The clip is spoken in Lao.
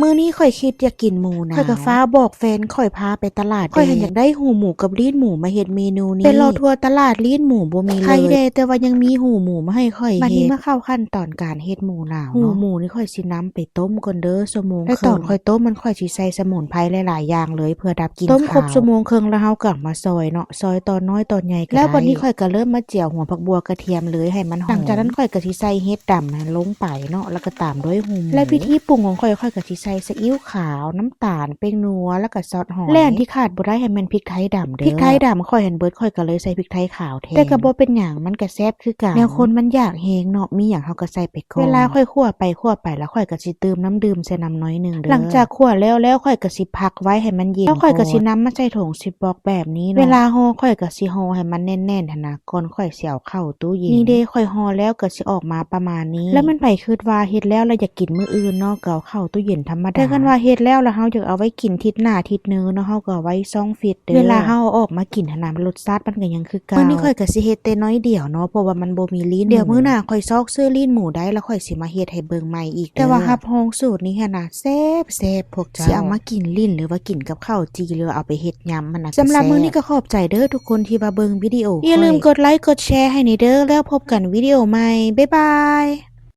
ມື້ນີ້ຂ້ອຍຄິດຢາກກິນໝູໜາວ ຂ້ອຍກໍຟ້າວບອກແຟນຂ້ອຍພາໄປຕະຫຼາດ ຂ້ອຍຫັ້ນຢາກໄດ້ຫູໝູກັບລີ້ນໝູມາເຮັດເມນູນີ້ ໄປເລາະທົ່ວຕະຫຼາດ ລີ້ນໝູບໍ່ມີເລີຍ ໄຄແດ່ແຕ່ວ່າຍັງມີຫູໝູມາໃຫ້ຂ້ອຍເຮັດ ບັດນີ້ມາເຂົ້າຂັ້ນຕອນການເຮັດໝູໜາວເນາະ ຫູໝູນີ້ຂ້ອຍຊິນຳໄປຕົ້ມກ່ອນເດີ ຊົ່ວໂມງເຄິ່ງ ແຕ່ຕອນຂ້ອຍຕົ້ມມັນ ຂ້ອຍຊິໃສ່ສະໝຸນໄພຫຼາຍໆຢ່າງເລີຍ ເພື່ອດັບກິ່ນຄາວ ຕົ້ມຄົບຊົ່ວໂມງເຄິ່ງແລ້ວເຮົາກໍເອົາມາຊອຍເນາະ ຊອຍຕອນນ້ອຍຕອນໃຫຍ່ກໍໄດ້ ແລ້ວບັດນີ້ຂ້ອຍກໍເລີ່ມມາຈຽວຫົວຜັກບົວກະທຽມເລີຍໃຫ້ມັນຫອມ ຫຼັງຈາກນັ້ນຂ້ອຍກໍຊິໃສ່ເຫັດດຳລົງໄປເນາະ ແລ້ວກໍຕາມດ້ວຍຫູໝູ ແລະວິທີປຸງຂອງຂ້ອຍ ຂ້ອຍກໍຊິໃສ່ຊີອິ້ວຂາວ ນ້ຳຕານ ແປ້ງນົວ ແລ້ວກໍຊອດຫອຍ ແລະອັນທີ່ຂາດບໍ່ໄດ້ຫັ້ນແມ່ນພິກໄທດຳເດີ ພິກໄທດຳຂ້ອຍຫັ້ນເບິດ ຂ້ອຍກໍເລີຍໃສ່ພິກໄທຂາວແທນ ແຕ່ກໍບໍ່ເປັນຫຍັງ ມັນກໍແຊບຄືກັນ ແນວຄົນມັນຢາກແຮງເນາະ ມີຫຍັງເຮົາກໍໃສ່ໄປກ່ອນ ເວລາຂ້ອຍຂົ້ວໄປຂົ້ວໄປ ແລ້ວຂ້ອຍກໍຊິຕື່ມນ້ຳດື່ມໃສ່ນຳໜ້ອຍໜຶ່ງເດີ ຫຼັງຈາກຂົ້ວແລ້ວແລ້ວ ຂ້ອຍກໍຊິພັກໄວ້ໃຫ້ມັນເຢັນ ແລ້ວຂ້ອຍກໍຊິນຳມາໃສ່ຖົງຊິບລັອກແບບນີ້ເນາະ ເວລາຫໍ່ຂ້ອຍກໍຊິຫໍ່ໃຫ້ມັນແໜ້ນໆຫັ້ນນະ ກ່ອນຂ້ອຍຊິເອົາເຂົ້າຕູ້ເຢັນ ນີ້ເດ້ ຂ້ອຍຫໍ່ແລ້ວກໍຊິອອກມາປະມານນີ້ ແລ້ວແມ່ນໃຜຄິດວ່າເຮັດແລ້ວລະຢາກກິນມື້ອື່ນເນາະ ກໍເອົາເຂົ້າຕູ້ເຢັນທຳມະດາ ແຕ່ຄັນວ່າເຮັດແລ້ວລະເຮົາຢາກເອົາໄວ້ກິນທິດໜ້າທິດເນີເນາະ ເຮົາກໍເອົາໄວ້ຊ່ອງຟຣີດເດີ ເວລາເຮົາເອົາອອກມາກິນຫັ້ນນະ ມັນລົດຊາດມັນກໍຍັງຄືເກົ່າ ມື້ນີ້ຂ້ອຍກໍຊິເຮັດແຕ່ໜ້ອຍດຽວເນາະ ເພາະວ່າມັນບໍ່ມີລີ້ນໝູ ເດີມື້ໜ້າຂ້ອຍຊອກຊື້ລີ້ນໝູໄດ້ ແລ້ວຂ້ອຍຊິມາເຮັດໃຫ້ເບິ່ງໃໝ່ອີກເດີ ແຕ່ວ່າຮັບຮອງສູດນີ້ຫັ້ນນະ ແຊບໆ ພວກເຈົ້າ ຊິເອົາມາກິນຫຼິ້ນ ຫຼືວ່າກິນກັບເຂົ້າຈີ່ ຫຼືວ່າເອົາໄປເຮັດຍຳຫັ້ນນະ ສຳລັບມື້ນີ້ກໍຂອບໃຈເດີທຸກຄົນທີ່ວ່າເບິ່ງວິດີໂອ ຢ່າລືມກົດໄລກົດແຊໃຫ້ແດ່ເດີ ແລ້ວພົບກັນວິດີໂອໃໝ່ ບາຍບາຍ.